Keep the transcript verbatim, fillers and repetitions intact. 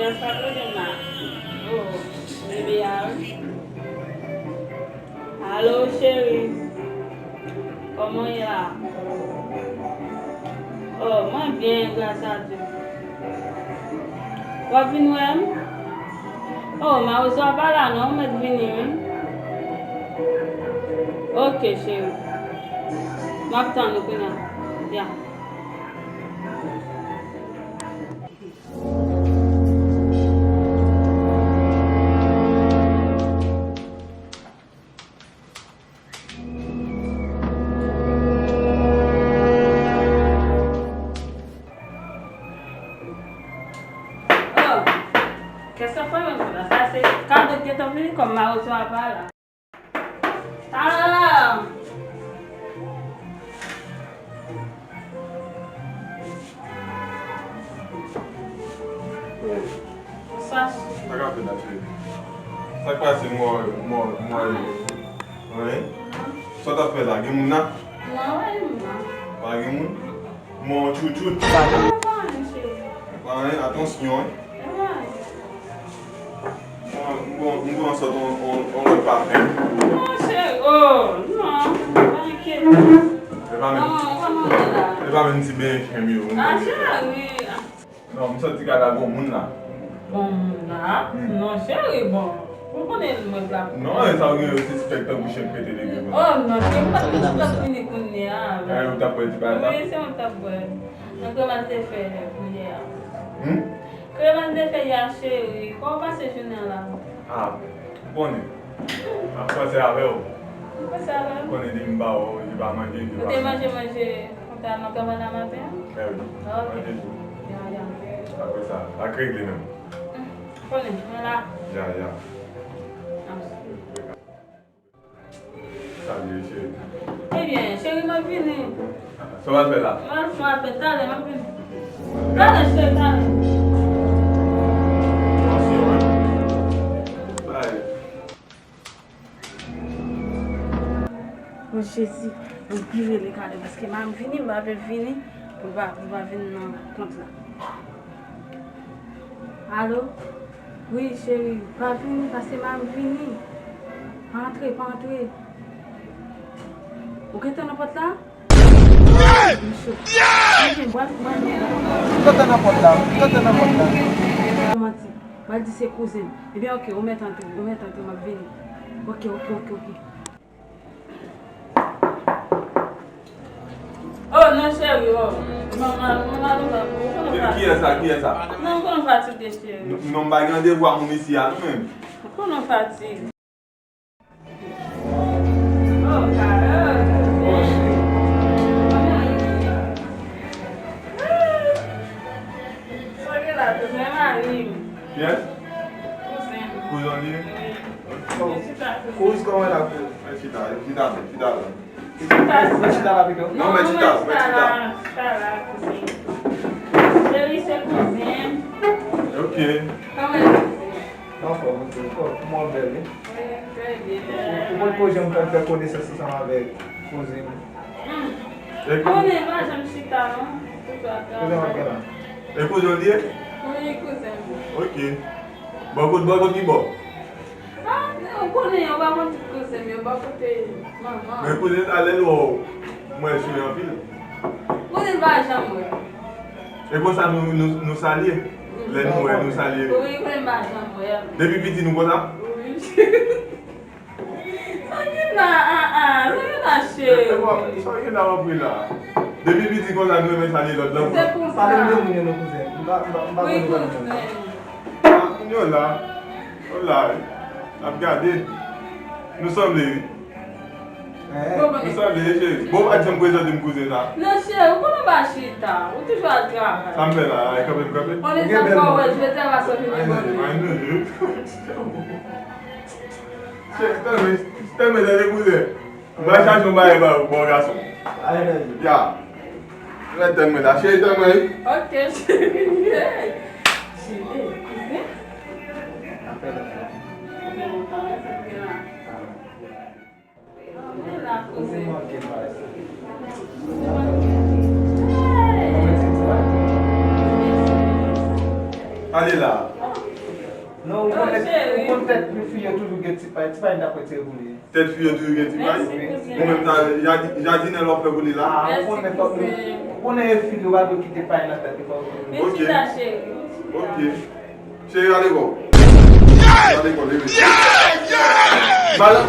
Sa k rele m la? Oh, bebe a wi. Alo, cheri. Kòman w ye la? Oh, mwen byen, gras a Dye. W ap vin wè m? Oh, mawozo a pa la non, ou mèt vini wi. Ok, cheri. M ap tann ou kounye a. Ya. Oh, kèsa fè menm la? Sa se kado k gentan vini kòm mawozo a pa la. Talè! Sa k ap fèt la, cheri? Sa k pase, mwen, mwen, mwen, anyen? Sa w t ap fè la? Gen moun la? Non, pa gen moun la. Pa gen moun? Mwen, tchoutchout. Non, pa anyen, cheri. Pa anyen, atansyon, wi. Pa anyen. Bon, m bon, m bon, sòt on, on, on lòt pafen. Non, cheri, oh, non, pa enkyete. E pa menm, non, kòman w ye la? E pa menm ti benyen chen m yo. Ah, cheri. Non, m sòti kay la, gon moun la. Gon moun la? Hmm. Non, cheri, bon. Ou konnen mwen la. Non, e sa w gen yo sispèk tankou chen k pete lege. Oh, non, cheri, m pa t, m pa t vini kounye a. Ah, ou t ap wè ti bagay la? Wi, se mwen k t ap wè. Nan kreman te fè kounye a. Hmm? Kreman te fè yè a, cheri. Kòman w pase jounen an la? Ah, ou konnen. M ap panse avè w. Ou panse avè m? Ou konnen depi m pa wè w, li pa manje, li pa... Ou te manje, manje konsa nan travay la maten an? Eh wi. Ah, ok. Manje tou. Ya, ya. Apre sa, pa k regle menm. Hmm, ou konnen, mwen la. Ya, ya. Ah. Salye, cheri. Ebyen, cheri, m ap vini. Sa w al fè la? M al fè apèl talè, m ap vini. Talè, cheri, talè. Mèsi, wi. Bye. O Jezi, m pi rele talè paske m ap vini, m pa vle vini pou l pa, pou l pa vin nan kont la. Alo? Wi, cheri, pa vini, pase m ap vini. Pa antre, pa antre. Ou gentan nan pòt la? M cho. Antre, m pral, m pral. M gentan nan pòt la, m gentan nan pòt la. Ou manti. Pral di se kouzen m. Ebyen, oke, ou mèt antre, ou mèt antre, m ap vini. Oke, oke, oke, oke. Oh, non, cheri, oh. Non, non, non, non, non, non, non, non. Kiyès sa, kiyès sa? Non, m konn fatige, cheri. Non, non, m pa gen randevou ak moun isi a, non, menm. M konn fatige. Oh, Carole. Sa gen la, tou, men mari m. Kiyès? Kouzen m. Kouzen w li ye? Wi. Oh, Kouz, kòman w la, Kouz? Mwen chita, chita, chita la. Chita, chita la pito. Non, mwen chita, mwen chita. Chita la, chita la, kouzen. Cheri, se kouzen m. Ok. Kòman w ye, kouzen? Anfòm, anfòm, kòman w bèl, wi? Wi, trè byen. Ou konn ko janm fè, fè konesans ansanm avèk kouzen m? Hmm. Konnen pa janm chita, non. Toujou ap travay. Kouzen w ap gen la? E kouzen w li ye? Wi, kouzen m. Ok. Bò kot, bò kot ki bò? Ah, ou konnen, ou pa konn tout kouzen m yo, bò kote manman. Men kouzen sa, lè l wè w, m wè l souri anpil. Kouzen pa janm wè. E konsa nou, nou, nou salye? Lè nou wè, nou salye. Wi, kouzen pa janm wè. Depi piti nou konsa? Wi. Sa gen la, ah, ah, sa gen la, cheri. E, e, sa gen la, w ap ri la. Depi piti konsa, nou renmen salye lòt la. Se konsa. Pale m de moun yo non, kouzen. M pa, m pa, m pa konn yo. Wi, kouzen. Ah, moun yo la. Yo la, wi. N ap gade. Nou sanble, wi. Eh. Nou sanble, wi, cheri. Bon, pa janm prezante m kouzen sa. Non, cheri, ou konnen pa chita. Ou toujou al travay. Sa m fè la, e kanpe m kanpe. On est encore, ouais, je vais te rassembler. Ay, non, ay, non, je. Cheri, tande, tande, tande, kouzen. M pral chache yon bagay ba, ba w, gason. Ya. Mèt tèt mwen la, cheri, tèt mwen, wi. Ok, cheri. Hey. Cheri, kouzen. Ale la. Tèt fi yo toujou gen ti pay, ti pay n t ap retire pou li. Tèt fi yo toujou gen ti pay. Ou menm ta jadinè lò fè pou li la. Ou konnen fòk ou konnen e fi yo pa dwe kite pay nan tèt li fòk. Ok. Mèsi la cheri. Ok. Cheri, ale kò. Ale kò, leve. Madan,